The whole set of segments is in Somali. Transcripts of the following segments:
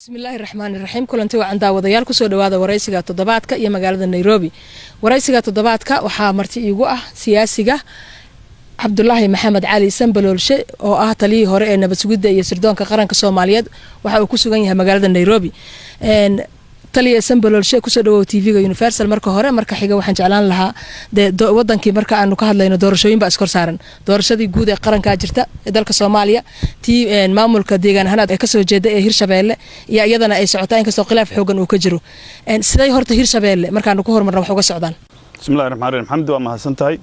Bismillaahi raxmaani raxiim. Kulanti wacan, daawadayaal. Kusoo dhawaada waraysiga toddobaadka iyo magaalada Nairobi. Waraysiga toddobaadka waxaa marti iigu ah siyaasiga Cabdulaahi Maxamed Cali Sambaloolshe, oo ah taliyihii hore ee nabad sugidda iyo sirdoonka qaranka Soomaaliyeed. Waxa uu ku sugan yahay magaalada Nairobi. Taliya Sambaloolshe, kusoo dhawow TV-ga Universal marka hore. Marka xiga, waxaan jeclaan lahaa dee wadankii marka aanu ka hadlayno, doorashooyin baa iskor saaran: doorashadii guud ee qarankaa jirta ee dalka Soomaaliya, tii maamulka deegaan ahaan ee kasoo jeeda ee Hirshabeelle iyo iyadana ay socotaa, inkastoo khilaaf xoogan uu ka jiro. Siday horta Hirshabeelle markaanu ku horumarna wax uga socdaan? Bismillahi raxmaan raxiim. Xamdi, waa mahadsan tahay.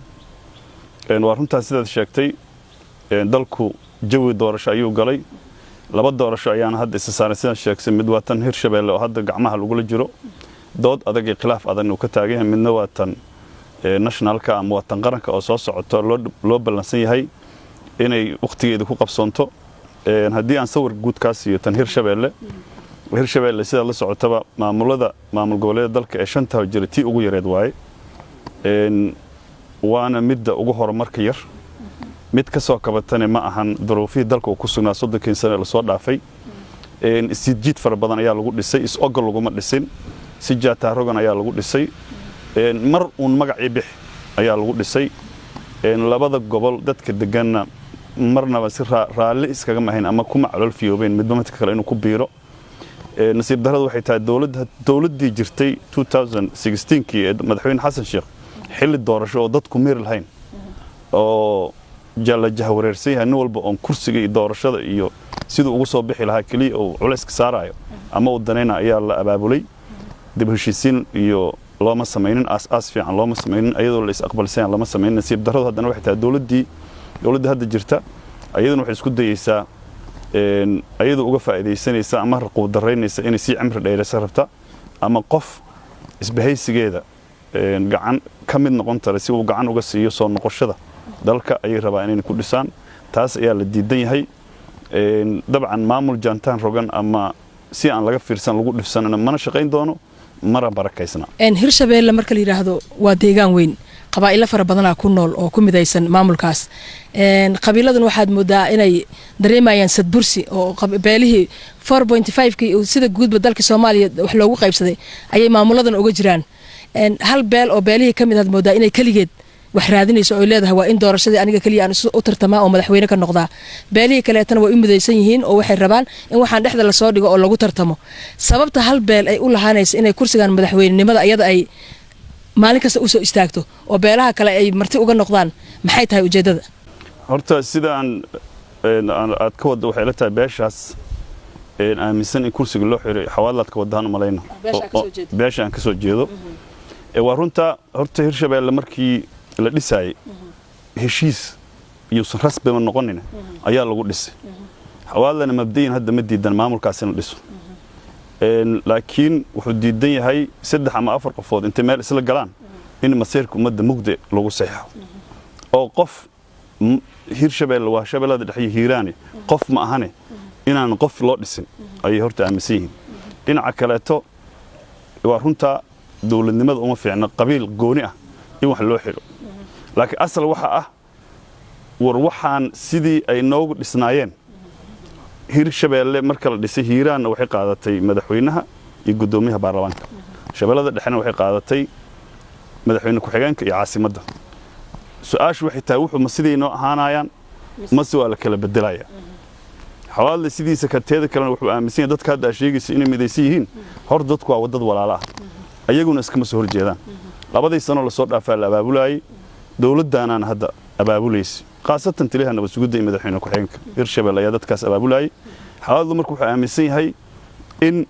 Waa runtaas sidaad sheegtay, dalku jawi doorasho ayuu galay. Laba doorasho ayaana hadda isa saaran, sidaan sheegsay. Mid waa tan Hirshabeelle oo hadda gacmaha lagula jiro, dood adag iyo khilaaf adag uu ka taagan yahay. Midna waa tan nationalka ama waa tan qaranka oo soo socoto, loo ballansan yahay inay wakhtigeeda ku qabsoonto. Haddii aan sawir guud kaa siiyo tan Hirshabeelle, Hirshabeelle sidaad la socotaba maamulada maamul goboleeda dalka ee shanta jira tii ugu yareed waaye, waana midda ugu horumarka yar. Mid ka soo kabatane ma ahan duruufihii dalka uu ku sugnaa 30kii sane lasoo dhaafay. Isjiidjiid fara badan ayaa lagu dhisay, is-ogol laguma dhisin, si jaataarogan ayaa lagu dhisay, mar uun magacii bix ayaa lagu dhisay. Labada gobol dadka deganna marnaba si raalli iskagama ahayn ama kuma calool fiyoobeen midba midka kale inuu ku biiro. Nasiib darradu waxay tahay dowladdii jirtay 2016kii ee madaxweyne Xasan Sheekh, xilli doorasho oo dadku miri lahayn oo la jahwareersan yahay, nin walba oon kursiga iyo doorashada iyo siduu ugu soo bixi lahaa keliya uu culayska saarayo ama uu danayna, ayaa la abaabulay. Dib heshiisiin iyo looma samaynin, aas-aas fiican looma samaynin, iyadoo la is aqbalsan lama samaynin. Nasiib darradu haddana waxay tahay dowladda hadda jirta ayaduna waxay isku dayeysaa, ayadu uga faa'iidaysanaysa ama quudaraynaysa inay sii cimri dheeraysa rabta ama qof isbahaysigeeda gacan ka mid noqon tara si uu gacan uga siiyo soo noqoshada dalka ayay rabaa inay ku dhisaan. Taas ayaa la diidan yahay. Dabcan maamul jaantaan rogan ama si aan laga fiirsan lagu dhifsanana mana shaqayn doono, mana barakaysna. Hirshabeelle marka la yidhaahdo waa deegaan weyn, qabaa'ilo fara badanaa ku nool oo ku midaysan maamulkaas. Qabiiladan waxaad moodaa inay dareemayaan sadbursi oo beelihii 4.5kii sida guudba dalka Soomaaliya wax loogu qaybsaday ayay maamuladan uga jiraan. Hal beel oo beelihii ka mid aad moodaa inay keligeed wax raadinayso oo leedahay waa in doorashadii aniga keliya aan u tartamaa oo madaxweyne ka noqdaa. Beelihii kaleetana way u midaysan yihiin oo waxay rabaan in waxaan dhexda lasoo dhigo oo lagu tartamo. Sababta hal beel ay u lahaanaysa inay kursigan madaxweynenimada iyada ay maalin kasta usoo istaagto oo beelaha kale ay marti uga noqdaan, maxay tahay ujeedada? Horta sidaan aad ka wadda waxay la tahay beeshaas aaminsan in kursiga loo xiray Xawaadlaad ka waddahaan umalayna, beesha aan ka soo jeedo. Waa runta. Horta Hirshabeelle markii la dhisaayey, heshiis iyuusan rasmiba noqonin ayaa lagu dhisay. Xawaadlana mabdayin hadda ma diidan maamulkaas in la dhiso, laakiin wuxuu diidan yahay saddex ama afar qofood intay meel isla galaan in masiirka ummadda mugde lagu saxiixo oo qof Hirshabeelle waa Shabeellada Dhexe, Hiiraani qof ma ahane inaan qof loo dhisin ayay horta aaminsan yihiin. Dhinaca kaleeto, waa runtaa, dowladnimada uma fiicna qabiil gooni ah in wax loo xidho, laakiin asal waxa ah war waxaan sidii ay noogu dhisnaayeen Hirshabeelle marka la dhisay, Hiiraanna waxay qaadatay madaxweynaha iyo guddoomiyaha baarlamaanka, Shabeellada Dhexena waxay qaadatay madaxweyne ku-xigeenka iyo caasimadda. Su-aashu waxay tahay, wuxuu ma sidii noo ahaanayaan mase waa la kala bedelaya? Xawaadle sidiisa kateeda kalena wuxuu aaminsan yahay dadka hadda aad sheegaysa inay midaysan yihiin. Hor dadku waa wadad walaala ah, ayaguna iskama soo horjeedaan. Labadii sano lasoo dhaafaa la abaabulaayey, dowladdaanaana hadda abaabulaysa, khaasatan taliyaha nabad sugidda iyo madaxweyne ku-xigeenka Hirshabelle ayaa dadkaas abaabulayay. Xawaadlu marka wuxuu aaminsan yahay in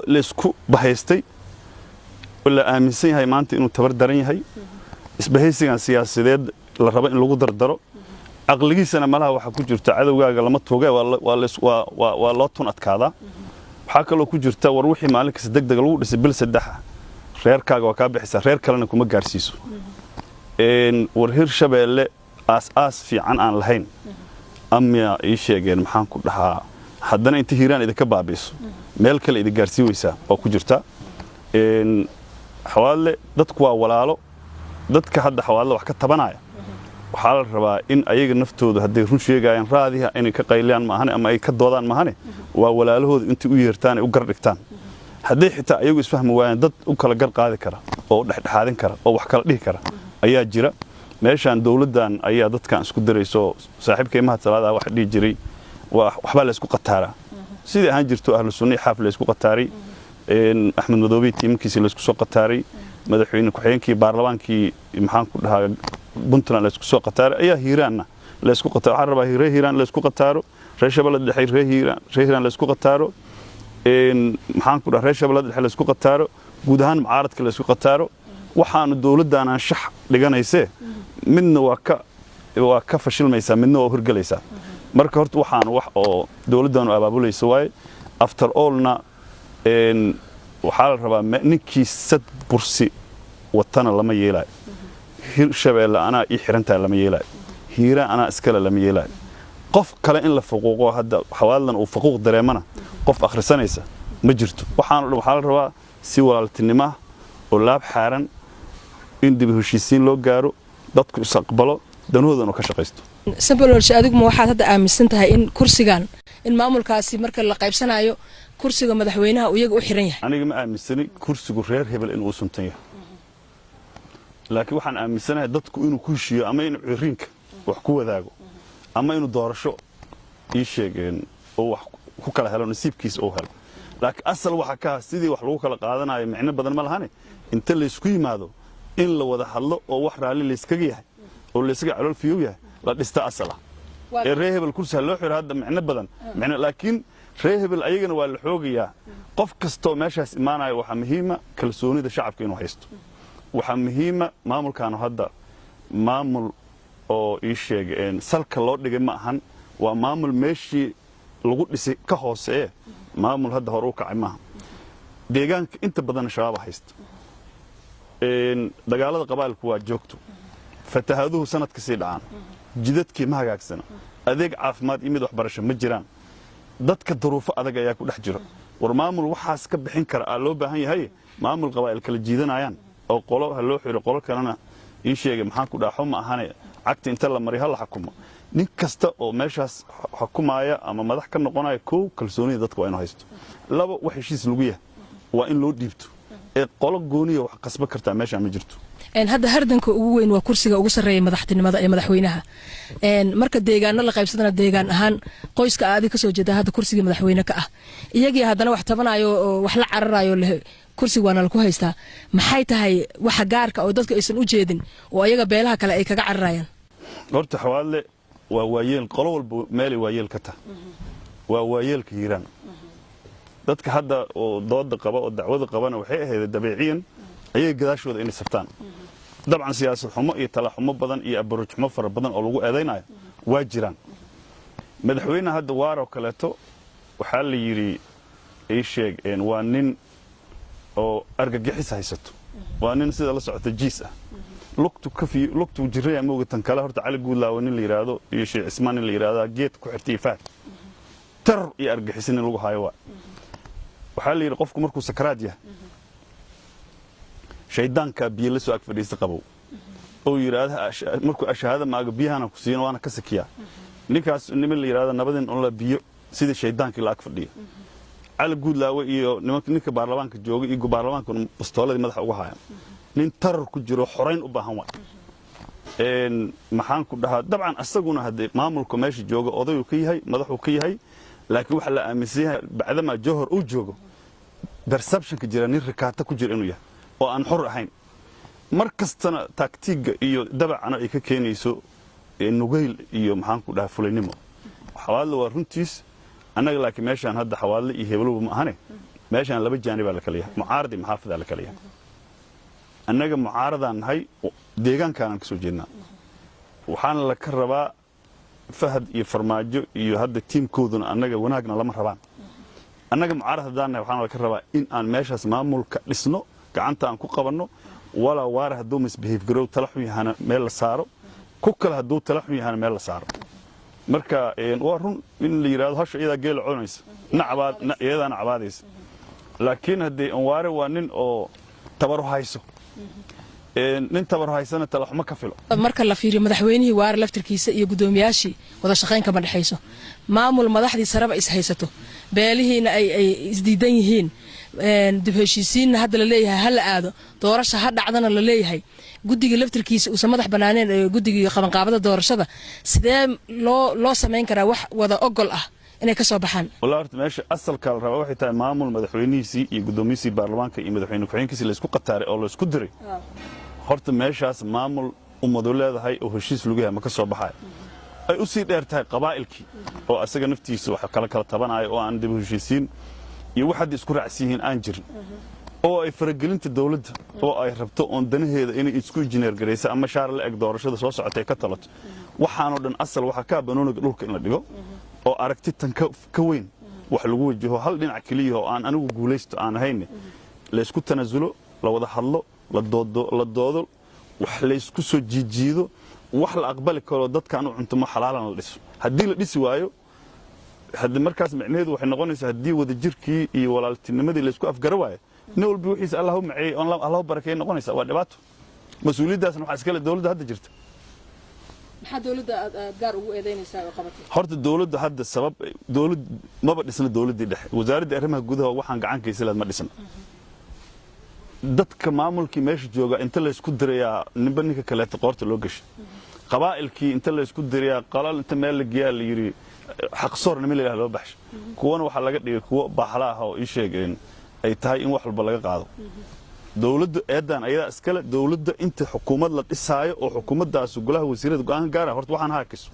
laysku bahaystay oo la aaminsan yahay maanta inuu tabar daran yahay, isbahaysigan siyaasadeed la rabo in lagu dardaro. Caqligiisana malaha waxaa ku jirta cadowgaaga lama tuuge, waa loo tun adkaadaa. Waxaa kaloo ku jirta war wixii maalin kasta deg deg lagu dhisay, bil saddexa reerkaaga waa kaa bixisaa, reer kalena kuma gaarsiiso. War Hirshabeelle aas-aas fiican aan lahayn ama ii sheegeen, maxaan ku dhahaa, haddana inta Hiiraan idinka baabi'iso meel kale idin gaarsii weysaa waa ku jirta. Xawaadle dadku waa walaalo. Dadka hadda Xawaadle wax ka tabanaya Waxaa la rabaa in ayaga naftooda, hadday run sheegayaan, raadiha inay ka qayliyaan maahane ama ay ka doodaan maahane, waa walaalahooda intay u yeertaan ay u gar dhigtaan. Hadday xitaa ayagu isfahmi waayaan, dad u kala gar qaadi kara oo dhexdhexaadin kara oo wax kala dhihi kara ayaa jira. Meeshaan dowladdan ayaa dadkan isku dirayso. Saaxiibkay Mahad Salaada waxa dhihi jiray, waxbaa la isku qataaraa. Sidii ahaan jirto, Ahlu Sunna Xaaf la isku qataaray, Axmed Madoobe tiimkiisii la isku soo qataaray, madaxweyne ku-xigeenkii baarlamaankii, maxaan ku dhahaa, Puntland la isku soo qataaray, ayaa Hiiraanna la isku qataaro. Waxaan rabaa reer Hiiraan la isku qataaro, reer Shabeellada Dhexe, reer Hiiraan la isku qataaro, maxaan ku dhahaa, reer Shabeellada Dhexe la isku qataaro, guud ahaan mucaaradka la isku qataaro. Waxaanu dowladdan aan shax dhiganaysee, midna waa ka fashilmaysaa, midna waa horgelaysaa. Marka horta waxaanu wax oo dowladdaanu abaabulaysa waaye. After allna waxaa la rabaa ninkii sad bursi watana lama yeelaayo. Hirshabeelle anaa ii xirantahay lama yeelaayo. Hiiraan anaa iskale lama yeelaayo. Qof kale in la faquuqo, hadda Xawaadlan uu faquuq dareemana, qof akhrisanaysa ma jirto. Waxaanu dhan waxaa la rabaa si walaaltinimo ah oo laab xaaran in dib u heshiisiin loo gaaro, dadku is aqbalo, danahoodana ka shaqaysto. Sambalolshe, adigu ma waxaad hadda aaminsan tahay in kursigan, in maamulkaasi marka la qaybsanayo kursiga madaxweynaha uu iyaga u xiran yahay? Aniga ma aaminsani kursigu reer hebel inuu suntan yahay, laakiin waxaan aaminsanahay dadku inuu ku heshiiyo, ama inuu ciriinka wax ku wadaago, ama inuu doorasho ii sheegeen oo wax ku kala helo, nasiibkiisa uu helo. Laakiin asal waxa ka sidii wax lagu kala qaadanayo micno badan ma lahane. Inta laysku yimaado in la wada hadlo oo wax raalli layskaga yahay oo layskaga calool fiyow yahay la dhista asal ah. Ee reer hebel kursi ha loo xiro hadda micno badan micno, laakiin reer hebel ayagana waa la xoogayaa. Qof kastoo meeshaas imaanaya waxaa muhiima kalsoonida shacabka inuu haysto. Waxaa muhiima maamulkaanu hadda maamul oo ii sheeg salka loo dhigay ma ahan. Waa maamul meeshii lagu dhisay ka hoosee. Maamul hadda hore u kacay maaha. Deegaanka inta badan Shabaaba haysta, dagaalada qabaalku waa joogto, fatahaaduhu sanadka sii dhacaan, jidadkii ma hagaagsana, adeeg caafimaad iyo mid waxbarasho ma jiraan, dadka duruufo adag ayaa ku dhex jira. War maamul waxaas ka bixin kara aa loo baahan yahay. Maamul qabaa'il kala jiidanayaan oo qolo ha loo xiro, qolo kalena ii sheegay, maxaan ku dhaxo, ma ahane cagta inta la mariyo ha la xukumo. Nin kasta oo meeshaas xukumaaya ama madax ka noqonaya, kow, kalsoonida dadka waa inuu haysto; labo, wax heshiis lagu yahay waa in loo dhiibto. Ee qolo gooniya wax qasba kartaa meeshaan ma jirto. Hadda hardanka ugu weyn waa kursiga ugu sarreeya madaxtinimada ee madaxweynaha. Marka deegaano la qaybsadana, deegaan ahaan qoyska aadi kasoo jeeda hadda kursigii madaxweyne ka ah, iyagii haddana wax tabanayo oo wax la cararayo leh kursiga waana laku haystaa. Maxay tahay waxa gaarka oo dadka aysan u jeedin oo ayaga beelaha kale ay kaga cararayaan? Horta Xawaadle waa waayeel, qolo walba meelay waayeel ka tahay. Waa waayeelka Hiiraan. Dadka hadda oo dooda qaba oo dacwada qabana waxay ahayd dabiiciyan ayaga gadaashooda inay saftaan. Dabcan siyaasad xumo iyo tala xumo badan iyo abaruj xumo fara badan oo lagu eedaynayo waa jiraan. Madaxweyne hadda waaroo kaleeto waxaa la yidhi, ii sheeg, waa nin oo argagixis haysato, waa nin sida la socota jiis ah, lugtu kafi lugtu jiraya mooga. Tan kale horta Cali Guudlaawo nin la yidhaahdo iyo Sheekh Cismaan nin la yidhaahdo geed ku xirtay iyo Faad terror iyo argagixis nin lagu hayo. Waa waxaa la yidhi, qofku markuu sakaraad yahay, shaydaankaa biyo la soo ag fadhiista qabow oo yidhaahda, markuu ashahaada maago, biyahana ku siino waana ka sakiyaa. Ninkaas niman la yidhahda nabadin on la biyo sidii shaydaankii la ag fadhiyo. Cali Guudlaawe iyo nimanka, ninka baarlamaanka jooga iyo baarlamaanka, bastooladii madaxa uga haya, nin tarar ku jiro, xorayn u baahan waay. Maxaan ku dhahaa, dabcan asaguna haddee maamulka meesha jooga odayuu ka yahay, madaxuu ka yahay, laakiin waxaa la aaminsan yahay bacdamaa Jowhar uu joogo, perceptionka jira nin rikaata ku jira inuu yahay oo aan xor ahayn. Mar kastana taagtiigga iyo dabacana ay ka keenayso nugayl iyo, maxaan ku dhahaa, fulaynimo. Xawaadle waa runtiis annaga, laakiin meeshaan hadda Xawaadle iyo hebelowba ma ahane. Meeshaan laba jaanibaa la kala yahay, mucaarad iyo maxaafidaa la kala yahay. Annaga mucaaradaan nahay, deegaankaanaan ka soo jeednaa. Waxaana la ka rabaa Fahad iyo Farmaajo iyo hadda tiimkooduna annaga wanaagna lama rabaan. Annaga mucaarad haddaan nahay, waxaana la ka rabaa in aan meeshaas maamulka dhisno, gacanta aan ku qabanno. Walaa waara hadduu misbehave garow, tala xun yahana meel la saaro, ku kale hadduu tala xun yahana meel la saaro. Marka waa run in la yidhahdo hasha iyadaa geela cunaysa, iyadaana cabaadaysa, laakiin haddee Anwaare waa nin oo tabaro hayso. Nin tabar haysana talaxuma ka filo. Marka la fiiriyo madaxweynihii Waare laftirkiisa iyo guddoomiyaashii, wada shaqayn kama dhexayso. Maamul madaxdii sareba is haysato, beelihiina ay isdiidan yihiin, dib heshiisiinna hadda la leeyahay ha la aado, doorasha ha dhacdana la leeyahay, guddiga laftirkiisa uusan madax banaaneen, guddigii qabanqaabada doorashada, sidee loo samayn karaa wax wada ogol ah inay ka soo baxaan? Wallahi, horta meesha asalka la rabaa waxay tahay maamul madaxweynihiisii iyo guddoomiyihiisii baarlamaanka iyo madaxweyne ku-xigeenkiisii laysku qataaray oo laysku diray. Horta meeshaas maamul ummadu leedahay oo heshiis lagu yahay ma ka soo baxayo. Ay u sii dheer tahay qabaa'ilkii oo asaga naftiisa wax kala kala tabanaayo oo aan dib u heshiisiin iyo wax hadda isku raacsan yihiin aan jirin, oo ay faragelinta dawladda oo ay rabto oon danaheeda inay isku injineer garaysa ama shaar la eg doorashada soo socota ay ka talato. Waxaanoo dhan asal waxaa ka banooniga dhulka in la dhigo oo aragti tan ka weyn wax lagu wajaho, hal dhinac keliya oo aan anigu guulaysto aan ahayne, laysku tanaasulo, la wada hadlo, la doodo, la doodo, wax laysku soo jiijiido, wax la aqbali karo, dadkaan u cuntumo, xalaalan la dhiso. Haddii la dhisi waayo, haddi markaas micnaheedu waxay noqonaysaa, haddii wadajirkii iyo walaaltinimadii laysku afgara waayo, nin walba wixiisa Allah u maceeyey oon Allah u barakeeyey noqonaysa. Waa dhibaato. Mas-uuliyaddaasna waxaa iskale dowladda hadda jirta. Maxaa dowladda aad gaar ugu eedeynaysaa oo qabatay? Horta dowladda hadda sabab dowlad maba dhisna. Dowladdii dhexe, wasaaradda arrimaha gudaha, waxaan gacankaysa lahayd ma dhisna. Dadka maamulkii meesha jooga inta laysku dirayaa, ninba ninka kaleeto qoorta loo gashay. Qabaa'ilkii inta laysku dirayaa, qalal inta meel la geeyaa la yidhi xaqsoor nima la yidhaha loo baxshay. Kuwana waxaa laga dhigay kuwo baaxla ah oo ii sheegeen ay tahay in wax walba laga qaado. Dowladdu eedan ayadaa iskale. Dowladda inta xukuumad la dhisaayo oo xukuumaddaas golaha wasiirada go'aan gaara, horta waxaan haakiso.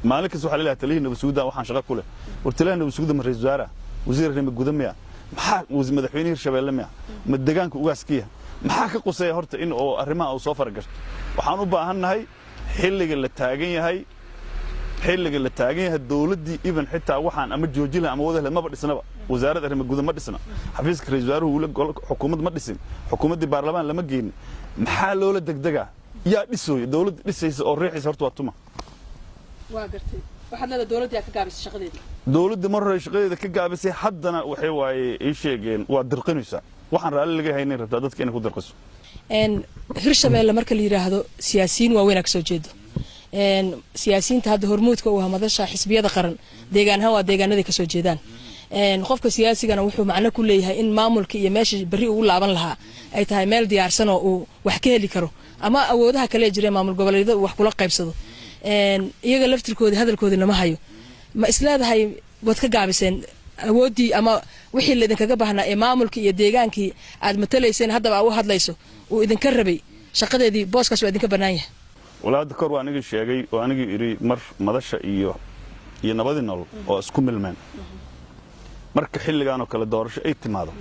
Maalin kasta waxaa leeyahay taliyihii nabad sugidda waxaan shaqo ku leh. War, taliyaha nabad sugidda ma ra'iisul wasaaraha, wasiir arrimo guda miya? Maxaa madaxweyne Hirshabeelle miya? Ma deegaanka ugaaskiya? Maxaa ka quseeya horta in oo arrimaha uu soo faragasho? Waxaan u baahannahay xilliga la taagan yahay, xilliga la taagan yahay, dowladdii even xitaa waxaan ama joojin laha ama wada lahayd maba dhisnaba. Wasaaradda arrimo guda ma dhisna, xafiiska ra'iisul wasaaruhu xukuumad ma dhisin, xukuumaddii baarlamaan lama geenin. Maxaa loola degdegaa? Yaa dhisooya? Dowladda dhisaysa oo riixaysa horta waa tuma? Waa gartay. Waxaad leedahay dowladda yaa ka gaabisay shaqadeedii. Dowladda mar hore shaqadeeda ka gaabisay, haddana waxay waaye ii sheegeen waa dirqinaysaa. Waxaan raalli laga haynin rabtaa dadka inay ku dirqiso. Hirshabeelle marka la yidhaahdo, siyaasiyiin waaweynaa kasoo jeedo. Siyaasiyiinta hadda hormuudka u ah madasha xisbiyada qaran deegaan ahaan waa deegaanaday kasoo jeedaan. Qofka siyaasigana wuxuu macno ku leeyahay in maamulka iyo meesha berri ugu laaban lahaa ay tahay meel diyaarsan oo uu wax ka heli karo, ama awoodaha kale jira maamul goboleedyada uu wax kula qaybsado. Iyaga laftirkooda hadalkoodi lama hayo. Ma isleedahay waad ka gaabiseen awooddii ama wixii laidinkaga baahnaa ee maamulkii iyo deegaankii aad matalayseen haddaba aa u hadlayso uu idinka rabay shaqadeedii? Booskaas waa idinka bannaan yahay. Walaa, hadda kahor waa anigii sheegay oo anigii idhi mar madasha iyo nabadii nolol oo isku milmeen. Marka xilligan oo kale doorasho ay timaado,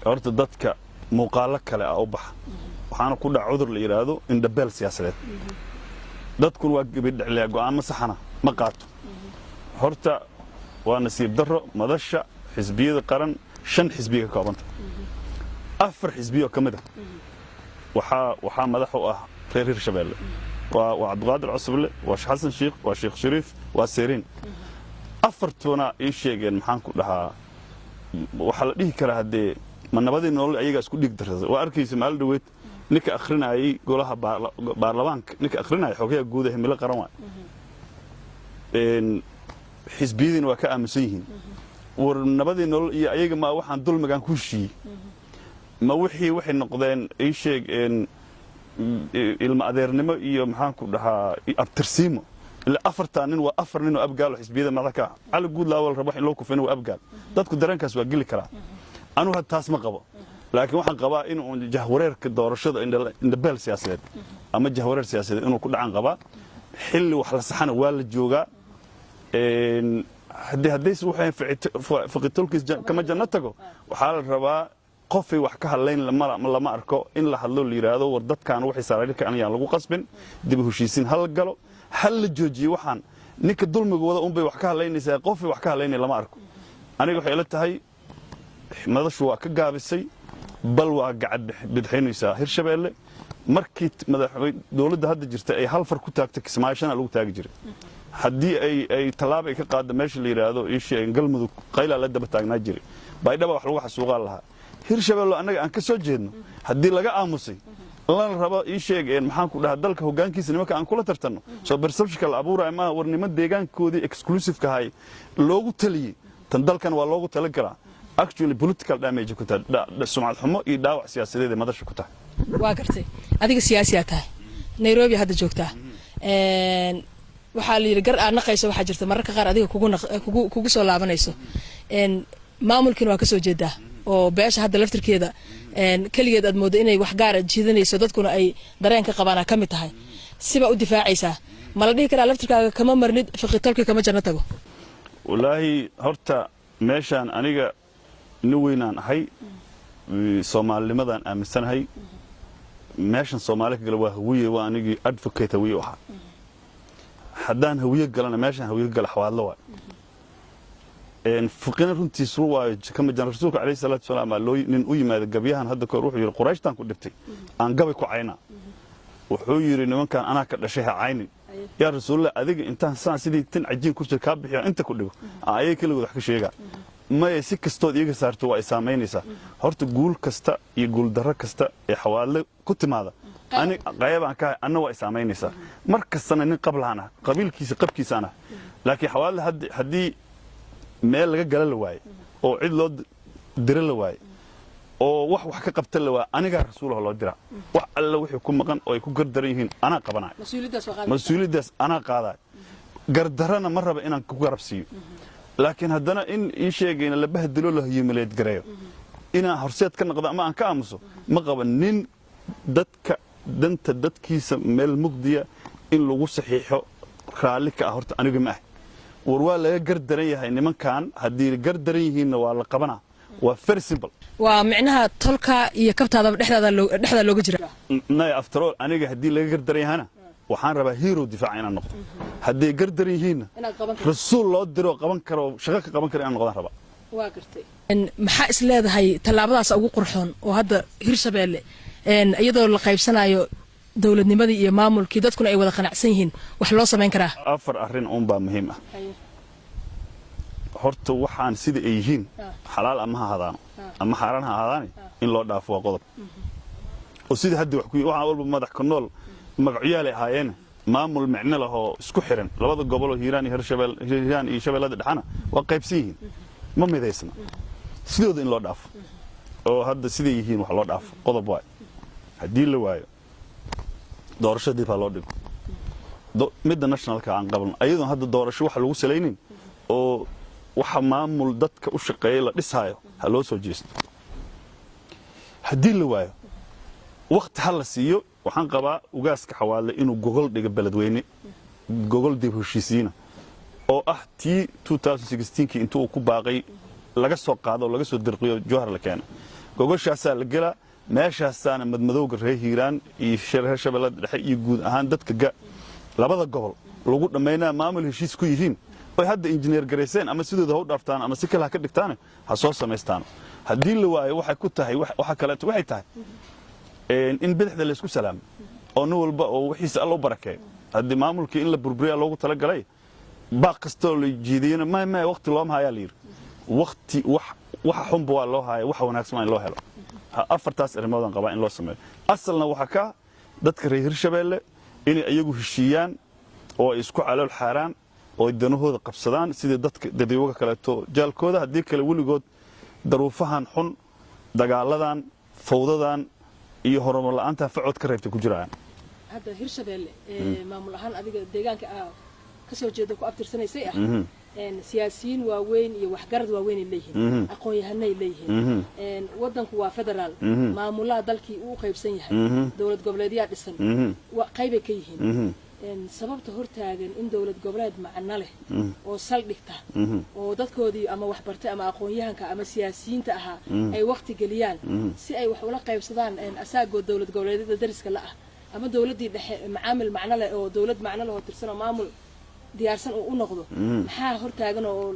horta dadka muuqaallo kale ah u baxa, waxaana ku dhaca cudur la yidhaahdo indhabeel siyaasadeed. Dadkuna waa gebidhecleya, go'aamo saxana ma qaato. Horta waa nasiib darro, madasha xisbiyada qaran shan xisbiya ka koobanta, afar xisbiyo ka mid ah waxaa madax u ah reer Hirshabeelle. Waa Cabdiqaadir Cosoble, waa Xasan Sheikh, waa Sheekh Shariif, waa Seriin. Afartuna ii sheegeen, maxaan ku dhahaa, waxaa la dhihi karaa haddee ma nabadii nolol ayagaa isku dhiig darsaday. Waa arkaysa maalin dhaweyd ninka akhrinayay golaha baarlamaanka, ninka akhrinaya xogayaha guud ee Himilo Qaran waay. Xisbiyadiina waa ka aaminsan yihiin. War, nabadii nolol iyo ayaga ma waxaan dulmigan ku heshiiyey? Ma wixii waxay noqdeen ii sheeg ilma adeernimo iyo, maxaan ku dhahaa, abtirsiimo? Ilaa afartaa nin waa afar nin oo Abgaal oo xisbiyada madax ka ah. Cali Guudlaa la rabo in loo kufina waa Abgaal. Dadku dareenkaas waa geli karaa. Anugu hadda taas ma qabo, laakiin waxaan qabaa in uun jahwareerka doorashada, indhabeel siyaasadeed ama jahwareer siyaasadeed inuu ku dhacan qabaa. Xilli wax la saxana waa la joogaa. Haddii haddayse waxay fiqitolkiis kama janno tago, waxaa la rabaa qofay wax ka hadlayn lama arko in la hadlo, la yidhaahdo: war, dadkan waxay saraariirka ayaan lagu qasbin, dib u heshiisiin hal galo, hal la joojiyo. Waxaan ninka dulmiga wada unbay wax ka hadlaynaysaa, qofay wax ka hadlaynaya lama arko. Aniga waxay ila tahay madashu waa ka gaabisay, bal waa gacad bidxaynaysaa Hirshabeelle. Markii madaxweyne dowladda hadda jirta ay hal far ku taagto, Kismaayo shana lagu taagi jiray. Haddii ay tallaab ay ka qaaddo meesha la yidhaahdo ii sheegeen Galmudug, qaylaa la daba taagnaa jiray. Baydhaba wax lagu xasuuqaan lahaa. Hirshabelle annaga aan ka soo jeedno haddii laga aamusay, lana rabo, ii sheeg, maxaan ku dhahaa, dalka hoggaankiisa nimanka aan kula tartanno, soo perceptionka la abuuraya maaha war niman deegaankoodii exclusiveka ahay loogu taliyey, tan dalkan waa loogu talin karaa. Actually, political damage ku tahay, sumcad xumo iyo dhaawac siyaasadeed ee madasha ku tahay. Waa gartay. Adiga siyaasiyaa tahay, Nairobi hadda joogtaa. Waxaa la yidhi gar aad naqayso waxaa jirta mararka qaar adiga kugu soo laabanayso. Maamulkiina waa kasoo jeedaa oo beesha hadda laftirkeeda keligeed aad mooddo inay wax gaara jiidanayso, dadkuna ay dareen ka qabaana ka mid tahay. Sibaa u difaacaysaa, ma la dhihi karaa laftirkaaga kama marnid fiqitolkii kama janno tago? Wallaahi, horta meeshaan aniga nin weynaan ahay, Soomaalinimadaan aaminsanahay. Meeshan Soomaali ka gala waa Hawiye, waa anigii advocate Hawiye u ahaa. Haddaan Hawiye galana, meeshaan Hawiye gala Xawaadlo waay. Fiqina runtiisu waayo kama jan. Rasuulka calayhi salaatu wasalaam loo nin u yimaada gabyahan hadda kahor, wuxuu yidhi: "Qurayshtaan ku dhibtay, aan gabay ku caynaa." Wuxuu yidhi: "Nimankan anaa ka dhashay, ha caynin." "Yaa Rasuulallah, adiga intaan saan sidii tin cajiin ku jira kaa bixiyo, inta ku dhigo, aan ayaga keligood wax ka sheegaa." "Maya, si kastood iyaga saarto waa ay saamaynaysaa." Horta guul kasta iyo guul darro kasta ee Xawaadle ku timaada ani qayabaan ka ahay, anna waa ay saamaynaysaa. Mar kastana nin qablaan ah, qabiilkiisa qabkiisaan ah. Laakiin Xawaadle haddii meel laga gala la waaye oo cid loo dira la waaye oo wax wax ka qabta la waaye, anigaa rasuulaha loo diraa. Wax alla wixii ku maqan oo ay ku gardaran yihiin anaa qabanaya, mas-uuliyaddaas anaa qaadaya. Gardarrana ma raba inaan ku garab siiyo, laakiin haddana in ii sheegayna la bahdilo, la humiliate gareeyo, inaan horseed ka noqdo ama aan ka aamuso ma qaba. Nin dadka danta dadkiisa meel mugdiya in lagu saxiixo raalli ka ah horta aniga ma ah. War waa laga gardaran yahay nimankan, haddii gardaran yihiinna waa la qabanaa. Waa very simple. Waa micnaha tolka iyo kabtaadaba dhexdaada dhexdaa looga jira. Nay, after all, aniga haddii laga gardaran yahana waxaan rabaa hero difaaca inaan noqdo. Hadday gardaran yihiinna rasuul loo diro, qaban karo, shaqo ka qaban karo inaan noqdaan rabaa. Waa gartay. Maxaa is leedahay tallaabadaas ugu qurxoon oo hadda Hirshabeelle, iyadoo la qaybsanayo dowladnimadii iyo maamulkii, dadkuna ay wada qanacsan yihiin, wax loo samayn karaa? Afar arrin uunbaa muhiim ah. Horta waxaan sida ay yihiin, xalaal ama ha hadaano ama xaaraan ha ahaadaane, in loo dhaafo waa qodob. Oo sidii hadda wax ku waxaan walba madax ka nool magacyaalay ahaayeen, maamul micno leh oo isku xiran labada gobol oo Hiiraan iyo Hirshabeel, Hiiraan iyo Shabeellada Dhexana waa qaybsan yihiin, ma midaysna. Sidooda in loo dhaafo oo hadda siday yihiin wax loo dhaafo qodob waay. Haddii la waayo, doorasho dib ha loo dhigo. Midda nationalka aan qaban, ayadoon hadda doorasho waxa lagu salaynin oo waxa maamul dadka u shaqeeya la dhisaayo, ha loo soo jeesto. Haddii la waayo, wakti ha la siiyo. Waxaan qabaa ugaaska Xawaadle inuu gogol dhigo Beledweyne, gogol dib heshiisiina oo ah tii 2016kii intuu ku baaqay laga soo qaado oo laga soo dirqiyo Jowhar la keeno. Gogoshaasaa la gelaa, meeshaasaana madmadowga reer Hiiraan iyo reer Shabeellada Dhexe iyo guud ahaan dadka labada gobol lagu dhammaynaa, maamul heshiis ku yihiin oy hadda injineer garayseen, ama sidooda ha u dhaaftaan ama si kale ha ka dhigtaane, ha soo samaystaan. Haddii la waayo, waxay ku tahay, waxa kaleeto waxay tahay in bidixda laysku salaamo oo nin walba oo wixiisa Alla u barakeeyo. Haddii maamulkii in la burburiya loogu talagalay, baaq kastoo la jiidiyana, may may, waqti looma hayaa la yidhi. Waqti wax waxa xunba waa loo haya, waxa wanaagsan waa in loo helo. Afartaas arrimoodaan qabaa in loo sameeyo. Asalna waxaa ka dadka reer Hirshabeelle inay iyagu heshiiyaan oo ay isku calool xaaraan oo ay danahooda qabsadaan sidii dadka dadweynaha kaleeto jaalkooda. Haddii kale weligood daruufahan xun, dagaaladan, fawdadan iyo horumar la'aanta facod ka reebtay ku jiraan. Hadda Hirshabeelle maamul ahaan, adiga deegaanka aa kasoo jeeda ku abtirsanaysay ah, siyaasiyiin waaweyn iyo waxgarad waaweyn ay leeyihiin, aqoon-yahanay leeyihiin. Wadanku waa federaal, maamulaha dalkii uu qaybsan yahay, dowlad goboleedyaa dhisan, qaybay ka yihiin. Sababta hortaagan in dowlad goboleed macno leh oo saldhigta oo dadkoodii ama waxbartay ama aqoon-yahanka ama siyaasiyiinta ahaa ay waqti geliyaan si ay wax ula qaybsadaan asaagoo dowlad goboleedyada dariska la ah ama dowladdii dhexe, macaamil macno leh oo dowlad macno leh oo tirsan oo maamul diyaarsan uu u noqdo, maxaa hortaagan oo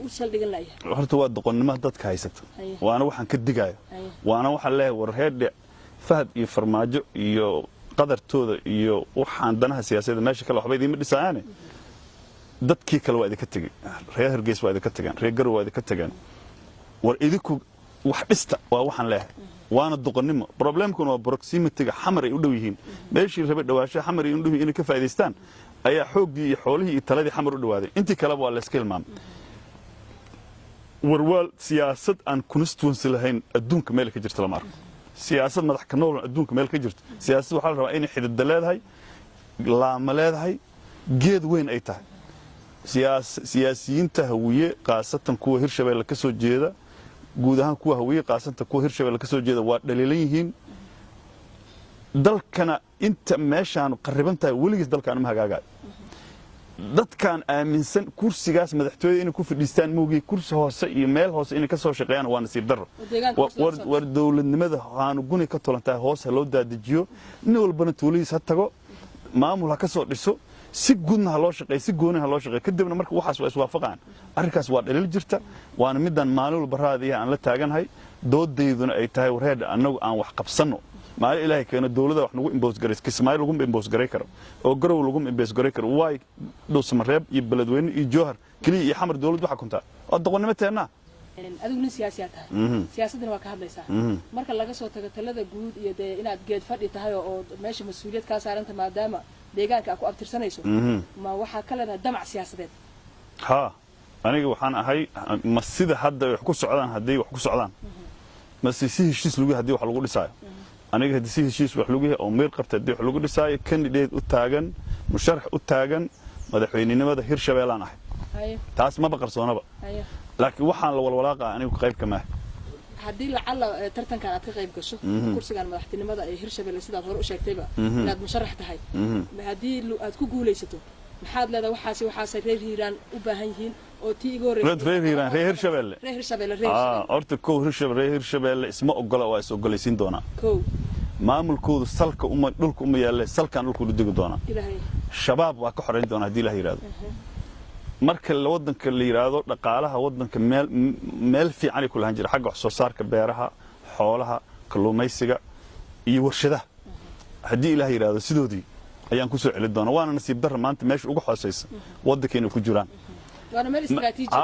u saldhigan layahay? Horta waa doqonnimada dadka haysata. Waana waxaan ka digayo, waana waxaan leeyahay: war heedhe, Fahad iyo Farmaajo iyo qadartooda iyo waxaan danaha siyaasadda meesha kale waxba idiinma dhisayaane. Dadkii kale waa idinka tegey, reer Hargeys waa idinka tageen, reer Garow waa idinka tageen. War idinku Wax dhista waa waxaan leeyahay, waana doqonnimo. Problemkuna waa proximityga Xamar ay u dhow yihiin. Meeshii rabay dhawaasho Xamar ay u dhow yihiin inay ka faa'iidaystaan ayaa xooggii iyo xoolihii iyo taladii Xamar u dhawaaday. Intii kaleba waa la iska hilmaamay. Warwaal, siyaasad aan constituency lahayn adduunka meel ka jirta lama arko. Siyaasad madax ka nool adduunka meel ka jirto? Siyaasad waxaa la rabaa inay xididda leedahay, laama leedahay, geed weyn ay tahay. Siyaasiyiinta Hawiye, khaasatan kuwa Hirshabeelle ka soo jeeda, guud ahaan kuwa Hawiye, khaasatan kuwa Hirshabeelle ka soo jeeda, waa dhaliilan yihiin. Dalkana inta meeshaan qarriban tahay weligiis dalkaan uma hagaagayo. Dadkaan aaminsan kursigaas madaxtooyada inay ku fadhiistaan moogii, kursi hoose iyo meel hoose inay ka soo shaqeeyaan, waa nasiib darro. War dowladnimada haanu guni ka tolan tahay, hoos ha loo daadajiyo. Nin walbana tuuladiis ha tago, maamul ha ka soo dhiso, si guudna ha loo shaqeeyo, si gooni ha loo shaqeeyo. Kadibna marka waxaas waa iswaafaqaan. Arrinkaas waa dhaliil jirta, waana midaan maalin walba raadiyaha aan la taaganahay. Doodayduna ay tahay, wareedha, annagu aan wax qabsanno. Maalin Ilaahay keeno dowladda wax nagu impose garay, Kismaayo laguma impose garay karo oo Garow laguma impose garay karo. Waay Dhowsamareeb iyo Beledweyne iyo Jowhar keliya iyo Xamar dowlad waxa kuntaa waa doqonnimo teennaa. Adigu nin siyaasiyaa tahay, siyaasaddana waa ka hadlaysaa. Marka laga soo tago talada guud iyo dee inaad geed fadhi tahay oo meesha mas-uuliyad kaa saaranta, maadaama deegaanka aad ku abtirsanayso, ma waxaa ka leedahay damac siyaasadeed? Haa, aniga waxaan ahay, ma sida hadda wax ku socdaan hadday wax ku socdaan, mase si heshiis lagu haddii wax lagu dhisaayo? Aniga haddii si heshiis wax lagu yahay oo meel qabta haddii wax lagu dhisaayo, candidate u taagan, musharax u taagan madaxweynenimada Hirshabeellaan ahay. Taas maba qarsoonaba, laakiin waxaan la walwalaaqa anigu qayb kama ah. Haddii lacalla tartankan aad ka qayb gasho, kursigan madaxtinimada ee Hirshabelle, sidaad hore u sheegtayba inaad musharax tahay, haddii aad ku guulaysato, maxaad leedahay waxaasi waxaasay reer Hiiraan u baahan yihiin oo tii iga horreysay? Reer Hiiraan, reer Hirshabelle? Reer Hirshabelle, reer Hirshabelle. Horta kow, Hirshabelle, reer Hirshabelle isma ogola, waa is ogolaysiin doonaa. Kow. Maamulkoodu salka uma dhulka uma yaalle, salkaan dhulka u degi doonaa. Ilaahay. Shabaab waa ka xorayn doonaa haddii Ilaah yidhaahdo. Marka waddanka la yidhaahdo dhaqaalaha waddanka meel fiicanay ku lahaan jira xagga wax soo saarka beeraha, xoolaha, kalluumaysiga iyo warshadaha, haddii Ilaah yidhaahdo sidoodii ayaan ku soo celin doonaa. Waana nasiib darra maanta meesha ugu hoosaysa waddankeena ku jiraan. Waana meel istiraatiiji.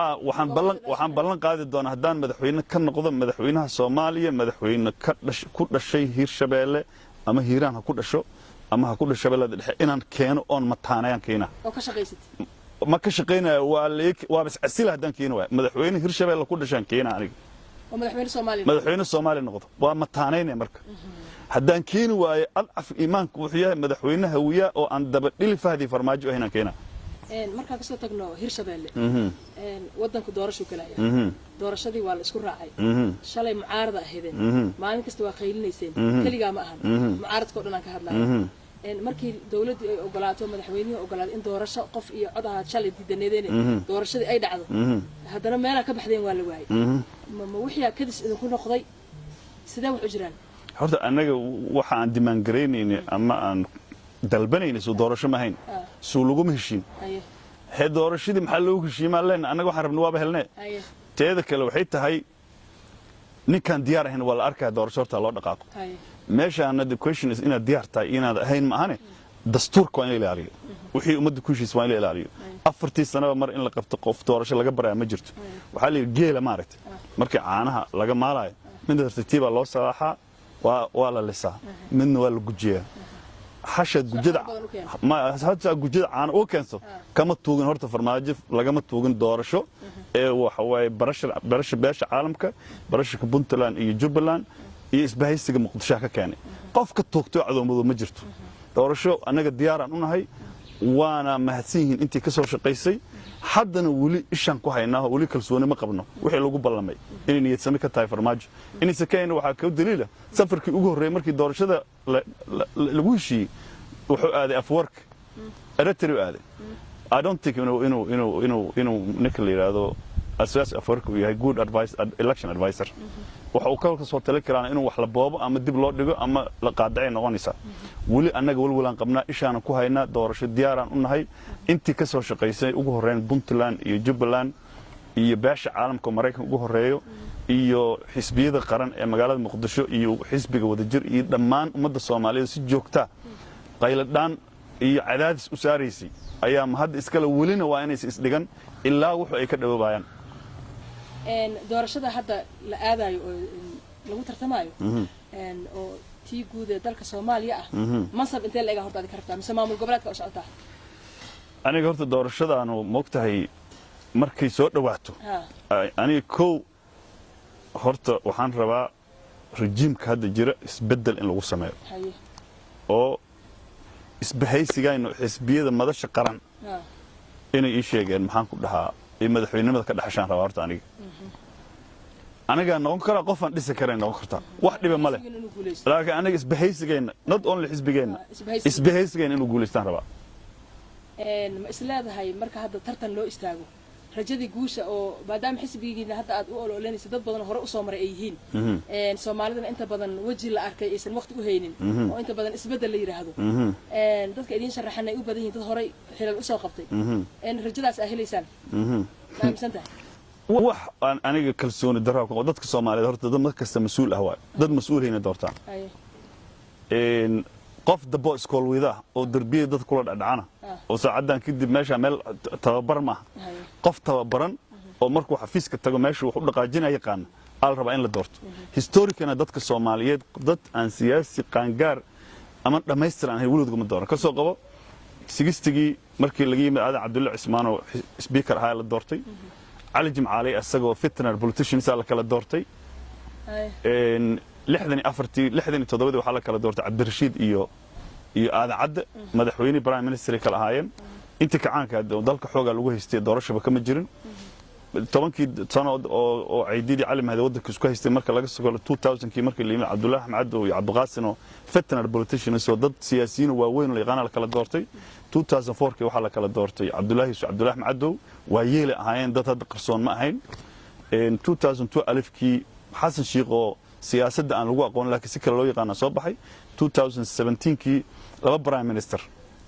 Waxaan ballan qaadi doonaa haddaan madaxweyne ka noqdo madaxweynaha Soomaaliya, madaxweyne ka dhash ku dhashay Hiirshabeelle ama Hiiraan ha ku dhasho ama ha ku dhasho Shabeellada Dhexe inaan keeno oon mataanayaan keena. Oo ka shaqaysid. Ma ka shaqaynayo, waa waa iscasila haddaan keeni waayo. Madaxweyne Hirshabeelle ku dhashaan keena aniga. Oo madaxweyne Soomaaliya. Madaxweyne Soomaaliya noqdo waa mataanaynaya. Marka haddaan keeni waayo, adcaf iimaanku wuxuu yahay madaxweyne Hawiya oo aan daba dhili Fahdi Farmaajo ahayn aan keena. Markaan kasoo tagno Hirshabeelle, waddanku doorashuu galaya. Doorashadii waa la isku raacay. Shalay mucaarada ahaydeen, maalin kasta waa qaylinayseen. Keligaa ma ahan, mucaaradka o dhan aan ka hadlaya. Markii dawladdii ay ogolaato, madaxweynihii ogolaato in doorasho qof iyo cod ahaad shalay diidaneedeen, doorashadii ay dhacdo, haddana meelaa ka baxdeen waa la waayay. Ma wixiyaa kadis idinku noqday? Sidee wax u jiraan? Horta annaga waxa aan dimaangaraynayna ama aan dalbanayna soo doorasho ma ahayn? Suu laguma heshiin? Hee, doorashadii maxaa loogu heshiimaa leen? Annaga waxaan rabna waaba helnee. Teeda kale waxay tahay, ninkaan diyaar ahayn waa la arkaya. Doorasho horta loo dhaqaaqo. Meeshaana the question is inaad diyaar tahay inaad ahayn ma ahane. Dastuurka waa in la ilaaliyo, wixii ummadda ku heshiisa waa in la ilaaliyo. 4-tii sanaba mar in la qabto qof doorasho laga baraya ma jirto. Waxaa la yidhi geela, maaragtay, markii caanaha laga maalayo, midna tartiibaa loo salaaxaa, waa la lisaa, midna waa la gujiyaa. Hasha gujada hasha gujada caano u keenso kama tuugin. Horta Farmaajo lagama tuugin doorasho ee waxa waaye barasha beesha caalamka, barashaka Puntland iyo Jubbaland iyo isbahaysiga Muqdisho ka keenay. Qof ka tuugto cadowmado ma jirto. Doorasho annaga diyaaraan u nahay, waana mahadsan yihiin intii ka soo shaqaysay. Haddana weli ishaan ku haynaa oo weli kalsooni ma qabno wixii lagu ballamay inay niyadsami ka tahay Farmaajo. Inaysa keenin waxaa ka daliila safarkii ugu horreeyay markii doorashada lagu heshiiyey wuxuu aaday Afwerki, Eritrea u aaday. I don't think inuu ninka la yidhaahdo Isaias Afwerki uu yahay good advice, election advisor. Waxa uu ka soo tali karaan inuu wax la boobo ama dib loo dhigo ama la qaadacay noqonaysaa. Weli annaga walwalaan qabnaa, ishaanan ku haynaa. Doorasho diyaaraan u nahay. Intii ka soo shaqaysay, ugu horreyn Puntland iyo Jubbaland iyo beesha caalamka oo Maraykanka ugu horreeyo iyo xisbiyada qaran ee magaalada Muqdisho iyo xisbiga Wadajir iyo dhammaan ummadda Soomaaliyeed si joogta qayladhaan iyo cadaadis u saaraysay ayaa mahadda iskale. Welina waa inaysa isdhigan ilaa wuxuu ay ka dhawoobayaan. Doorashada hadda la aadayo oo lagu tartamayo oo tii guud ee dalka Soomaaliya ah, mansab intee la ega horta adi ka rabtaa, mise maamul goboleedka u socotaa? Aniga horta doorashadaanu, moogtahay, markay soo dhawaato, aniga kow horta waxaan rabaa rejiimka hadda jira isbeddel in lagu sameeyo oo isbahaysigayno xisbiyada Madasha Qaran inay ii sheegeen, maxaan ku dhahaa, ay madaxweynenimada ka dhexashaan rabaa. Horta aniga anigaa noqon karaa, qofaan dhisi karayn noqon kartaa, wax dhiba ma leh, laakiin aniga isbahaysigayna, not only xisbigeenna, isbahaysigayna inuu guulaystaan rabaa. Ma is leedahay marka hadda tartan loo istaago, rajadii guusha oo maadaama xisbigiina hadda aad u ololeynaysa dad badan hore usoo maray ay yihiin, Soomaalidana inta badan weji la arkay aysan waqti u haynin oo inta badan isbeddel la yidhaahdo, dadka idiin sharaxan ay u badan yihiin dad horey xilal usoo qabtay, rajadaas aa helaysaan, ma aaminsan tahay? Wax aan aniga kalsooni darraa ku dadka Soomaaliyeed, horta dad mar kasta mas-uul ah waay, dad mas-uulhayna doortaan. Qof dabo iskoolweyda oo darbiyada dad kula dhacdhacana oo saacaddan kadib meesha meel tababar maaha. Qof tababaran oo markuu xafiiska tago meesha wax u dhaqaajinaya yaqaana aa la rabaa in la doorto. Historically dadka Soomaaliyeed dad aan siyaasi qaangaar ama dhammaystir aan ahayn weligood ma dooran. Ka soo qabo 60-gii markii laga yimid, Aadan Cabdulla Cismaan oo speaker ahaa la doortay, Cali Jimcaaley isagoo veteran politicians la kala doortay, 64-tii, 67-dii waxaa la kala doortay Cabdirashiid iyo Aadan Cadde, madaxweyne, prime minister kala ahaayeen. Intii kacaanka dalka xoogaa lagu haystay doorashaba kama jirin. 10-kii sano oo Caydiidii Cali Mahdi waddanka isku haystay marka laga soo galo, 2000-kii markii la yimid, Cabdullaahi Axmed Caddow iyo Cabdiqaasin oo veteran politicians oo dad siyaasiyiin waaweyn oo la yaqaana la kala doortay. 2004-kii waxaa la kala doortay Cabdullaahi Yusuf, Cabdullaahi Axmed Caddow, waa yeeli ahaayeen, dad hadda qarsoon ma ahayn. 2002 alifkii Xasan Shiikh oo siyaasadda aan lagu aqoon laakiin si kale loo yaqaana soo baxay. 2017-kii laba prime minister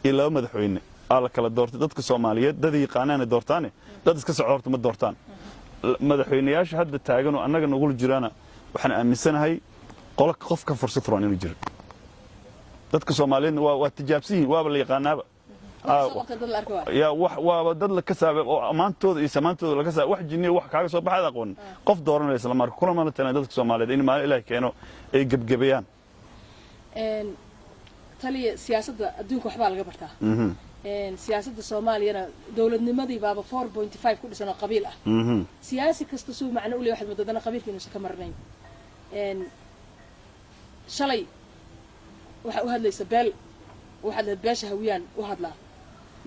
iyo laba madaxweyne aa la kala doortay. Dadka Soomaaliyeed dad yaqaanaana doortaane, dad iska socda horta ma doortaan. Madaxweyneyaasha hadda taagan oo annaga nagula jiraana, waxaan aaminsanahay qolo qof ka fursad furan inuu jirin. Dadka Soomaaliyeedna waa tijaabsan yihiin, waaba la yaqaanaaba. Ya wax waaba dad la kasaabay oo ammaantooda iyo samaantooda laga saabay, wax jinniyo wax kaaga soo baxaad aqoonin qof dooranaysa lama arko. Kuna mana talan dadka Soomaaliyeed in maalin Ilaahay keeno ay gebgebayaan. Taliya, siyaasadda adduunka waxbaa laga bartaa. Siyaasadda Soomaaliyana dowladnimadii baaba 4.5 ku dhisan oo qabiil ah. Siyaasi kasta suu macno u leh waxaad moodadana qabiilka inuusan ka marnayn. Shalay waxaa u hadlaysa beel, waxaad lahayd beesha Hawiyaan u hadlaa,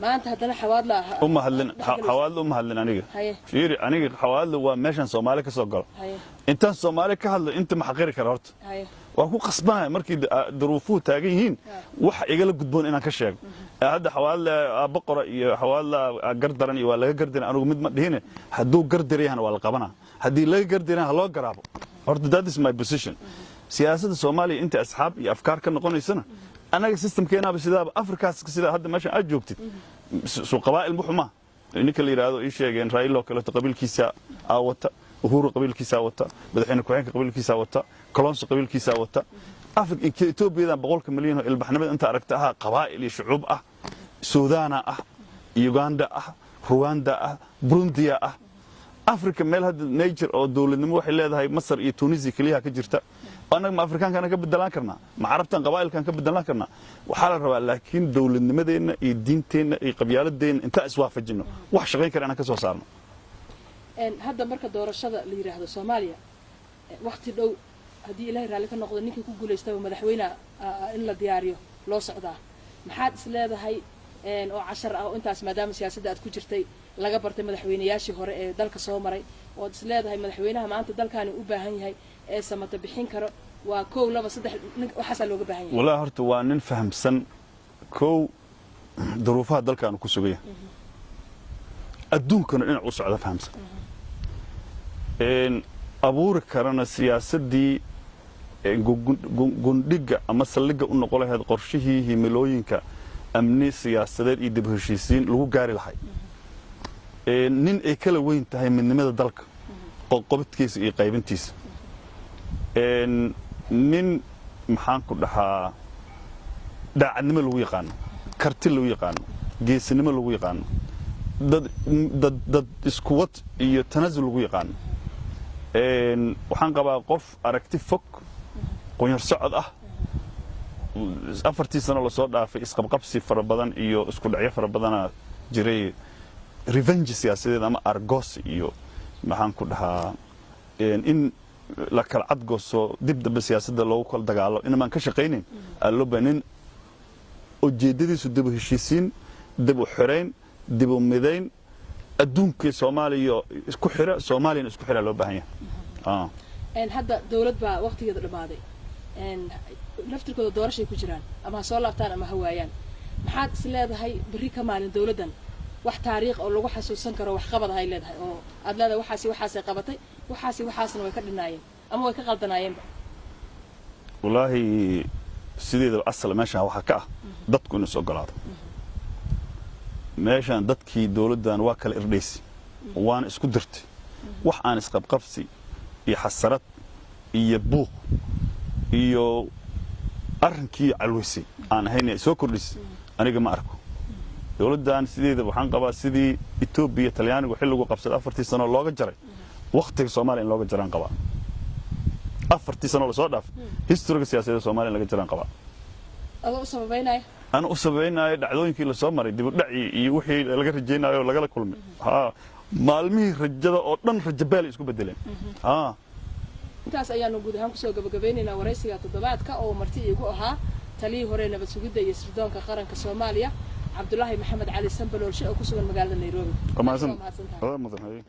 maanta haddana Xawaadla. Uma hadlin Xawaadla, uma hadlin aniga. Fiiri, aniga Xawaadla waa meeshan Soomaali ka soo galo. Intaan Soomaali ka hadlo inta ma xaqiri kara horta. Waan ku qasbanaya markii duruufuhu taagan yihiin wax igala gudboon inaan ka sheego. Hadda Xawaadla boqora iyo Xawaadla gardaran iyo waa laga gardaran, anigu mid ma dhihine. Hadduu gardarayahana waa la qabanaa, haddii laga gardarayana ha loo garaabo. Horta that is my position. Siyaasadda Soomaaliya inta asxaab iyo afkaar ka noqonaysana, annaga systemkeenaaba sidaaba, Afrikaas sidaa. Hadda meeshan aad joogtid suu qabaa'il muxuma ninka la yidhaahdo ii sheegeen Raila oo kaleeto qabiilkiisa aa wata, Uhuru qabiilkiisaa wata, madaxweyne ku-xigeenka qabiilkiisaa wata, Kalonzo qabiilkiisaa wata. Afrika, Etoobiyadan 100-ka milyan oo ilbaxnimada inta aragta ahaa qabaa'il iyo shucuub ah, Suudaana ah, Uganda ah, Ruwanda ah, Burundiya ah. Africa meel hadda Niger oo dowladnimo waxay leedahay, Masar iyo Tunisia keliyaha ka jirta. Annaga ma Afrikaankana ka bedelaan karnaa? Ma Carabtan qabaa'ilkan ka bedelaan karnaa? Waxaa la rabaa laakiin dowladnimadeenna iyo diinteenna iyo qabyaaladeenna intaan iswaafajinno wax shaqayn kara inaan ka soo saarno. Hadda marka doorashada la yidhaahdo Soomaaliya wakti dhow, haddii Ilaahay raalli ka noqdo, ninkii ku guulaystaba madaxweyne in la diyaariyo loo socdaa, maxaad is leedahay oo cashar ah oo intaas maadaama siyaasadda aad ku jirtay laga bartay madaxweynayaashii hore ee dalka soo maray, ood is leedahay madaxweynaha maanta dalkaani u baahan yahay ee samata bixin karo waa kow, laba, saddex, waxaasaa looga baahan yahay? Wallahi horta waa nin fahamsan kow duruufaha dalkaanu ku sugan yahay, adduunkana dhinac u socda fahamsan, abuuri karana siyaasaddii gundhiga ama saldhigga u noqon lahayd qorshihii himilooyinka amni, siyaasadeed iyo dib u heshiisiin lagu gaari lahay, nin ay kala weyn tahay midnimada dalka qoqobadkiisa iyo qaybintiisa, nin, maxaan ku dhahaa, daacadnimo lagu yaqaano, karti lagu yaqaano, geesinimo lagu yaqaano, dad dad dad iskuwad iyo tanaasul lagu yaqaano. Waxaan qabaa qof aragti fog, qunyar socod ah. 4-tii sano lasoo dhaafay isqabqabsi fara badan iyo isku dhacyo fara badana jiray, revenge siyaasadeed ama argos iyo, maxaan ku dhahaa, in la kala cadgoso, dib dambe siyaasadda loogu kala dagaalo inamaan ka shaqaynin. Alloba nin ujeeddadiisu dib u heshiisiin, dib u xirayn, dib u midayn, adduunkii Soomaaliya isku xira, Soomaaliyana isku xira loo baahan yahay. Hadda dowlad baa waqtigeeda dhammaaday, laftirkooda doorashay ku jiraan, ama ha soo laabtaan ama ha waayaan. Maxaad is leedahay berri ka maalin dowladdan wax taariikh oo lagu xasuusan karo, waxqabad ahay leedahay, oo aad leedahay waxaasi waxaasay qabatay, waxaasi waxaasna way ka dhinaayeen ama way ka qaldanaayeenba? Wallaahi, sideedaba asal meeshaan waxaa ka ah dadku inuu is ogolaado. Meeshaan dadkii dowladdan waa kala irdhaysi, waana isku dirtay. Wax aan isqabqabsi iyo xasarad iyo buuq iyo arrinkii calweysay aan ahayn ay soo kordhisay aniga ma arko. Dowladdan sideeda waxaan qabaa sidii Etoobiya Talyaanigu xilligu qabsaday 4-tii sano looga jaray wakhtiga, Soomaaliya in looga jaraan qabaa. 4-tii sano lasoo dhaaf historyga siyaasadeed Soomaaliya in laga jaraan qabaa. Adoo u sababaynaya? Ana u sababaynayo dhacdooyinkii lasoo maray, dib u dhacii iyo wixii laga rajaynayo oo lagala kulmay. Ha, maalmihii rajada oo dhan rajabeel isku bedeleen, ha. Intaas ayaanu guud ahaan kusoo gabagabeynaynaa waraysiga toddobaadka oo marti iigu ahaa taliyii hore nabad sugidda iyo sirdoonka qaranka Soomaaliya, Cabdulaahi Maxamed Cali Sambaloolshe, oo ku sugan magaalada Nairobi. Waa mahadsan. Waa mahadsantahay. Waa mudan.